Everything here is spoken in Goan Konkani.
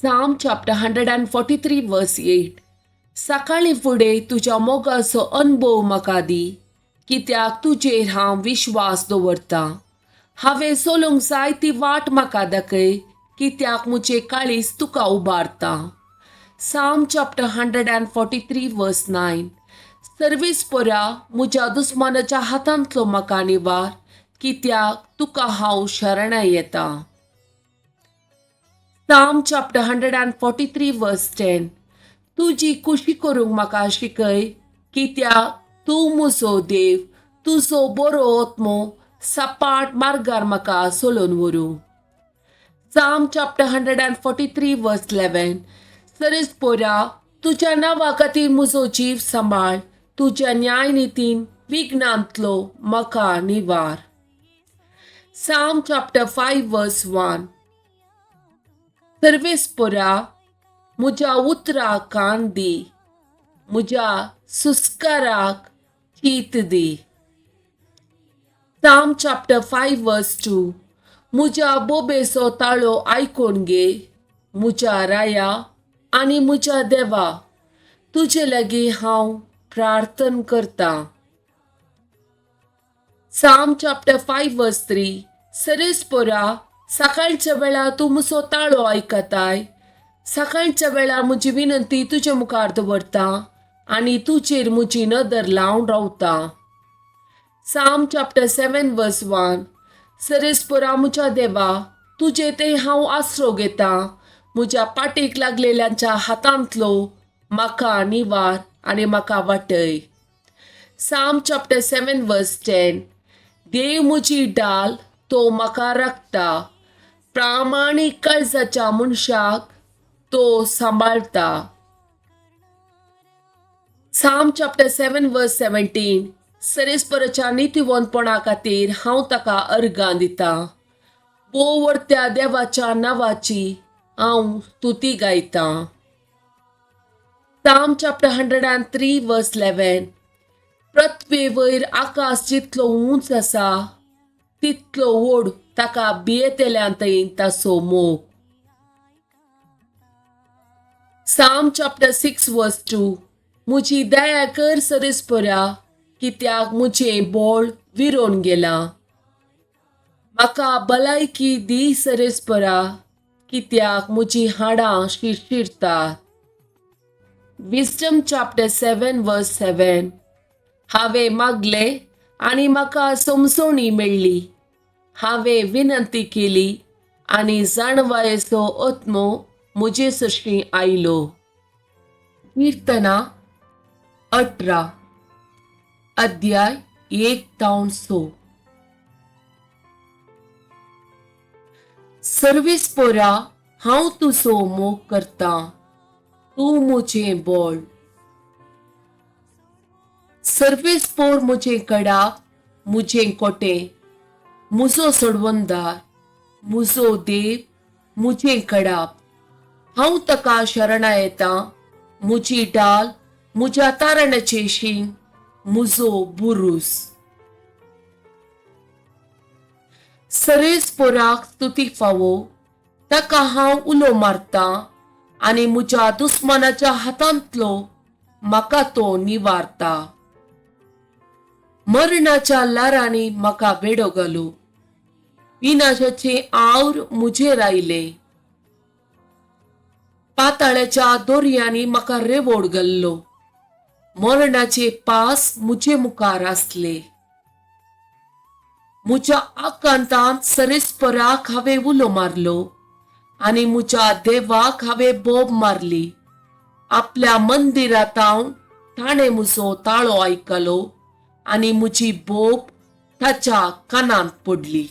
Psalm chapter 143 verse 8. सकाळीं फुडें तुज्या मोगाचो अणभव म्हाका दी, कित्याक तुजेर हांव विश्वास दवरतां. हांवें चलूंक जाय ती वाट म्हाका दाखय, कित्याक म्हजें काळीज तुका उबारता. Psalm chapter 143 verse 9. सर्वेस्परा, म्हज्या दुस्मानाच्या हातांतलो म्हाका निवार, कित्याक तुका हांव शरणां येता. Psalm chapter 143 verse 10. तुजी खुशी करूंक म्हाका शिकय, कित्याक तूं म्हजो देव. तुजो बरो आत्मो सपाट मार्गार म्हाका चलोवन व्हरूं. Psalm chapter 143 verse 11. सर्वेस्पोरा, तुज्या नांवा खातीर म्हजो जीव सांबाळ. तुज्या न्यायनितीन विघ्नांतलो म्हाका निवार. Psalm chapter 5 verse 1. सर्वेस्पोरा, म्हज्या उतराक कान दी, म्हज्या सुस्काराक चीत दी. Psalm chapter 5 verse 2. म्हज्या बोबेचो ताळो आयकून घे, म्हज्या राया आनी म्हज्या देवा. तुजे लागीं हांव प्रार्थन करतां. Psalm chapter 5 verse 3. सर्वेस्पोरा, सकाळच्या वेळार तूं म्हजो ताळो आयकताय. सकाळच्या वेळार म्हजी विनंती तुजे मुखार दवरता आनी तुजेर म्हजी नदर लावन रावता. Psalm chapter 7 verse 1. सर्वेस्पोरा, म्हज्या देवा, तुजे ते हांव आसरो घेतां. म्हज्या पाटीक लागलेल्यांच्या हातांतलो म्हाका निवार आनी म्हाका वाटय. Psalm chapter 7 verse 10. देव म्हजी डाल, तो म्हाका राखता. प्रामाणीक काळजाच्या मनशाक तो सांबाळटा. Psalm chapter 7 verse 17. सर्वेस्पराच्या नितीवंतपणा खातीर हांव ताका अर्गां दितां. भोव देवाच्या नांवाची हांव स्तुती गायतां. Psalm chapter 103 verse 11. पृथ्वे वयर आकाश जितलो उंच आसा, तितलो व्हड ताका भियेतल्यांत ताचो मोग. Psalm chapter 6 verse 2. म्हजी दया कर सर्वेस्परा, कित्याक म्हजें बोळ विरोन गेलां. म्हाका भलायकी दी सर्वेस्परा, कित्याक म्हजीं हाडां शिरशिरतात. Wisdom chapter 7 verse 7. हांवें मागलें आनी म्हाका समजवणी मेळ्ळी. हांवें विनंती केली आनी जाणवायेचो आत्मो म्हजे सरशीं आयलो. किर्तना 18 अध्याय 1 तावन 6. सर्वेस्पोरा, हांव तुजो मोग करतां. तूं म्हजें बळ. सर्वेस्पोर म्हजें कडाप, म्हजें कोटें, म्हजो सोडवणदार, म्हजो देव, म्हजें कडाप. हांव ताका शरणां येतां. म्हजी डाल, म्हज्या तारणाचें शींग, म्हजो बुरूस. सर्वेस्पोराक स्तुती फावो. ताका हांव उलो मारतां आनी म्हज्या दुस्मानाच्या हातांतलो म्हाका तो निवारता. मरणाच्या ल्हारांनी म्हाका वेडो घालो. विनाशाचें आवर म्हजेर आयलें. पाताळ्याच्या दोरयांनी म्हाका रेवोड घाल्लो. मरणाचे पास म्हजे मुखार आसले. म्हज्या आकांतांत सर्वेस्पराक हांवें उलो मारलो आनी म्हज्या देवाक हांवें बोब मारली. आपल्या मंदिरांत ताणें म्हजो ताळो आयकलो आनी म्हजी बोब ताच्या कानांत पडली.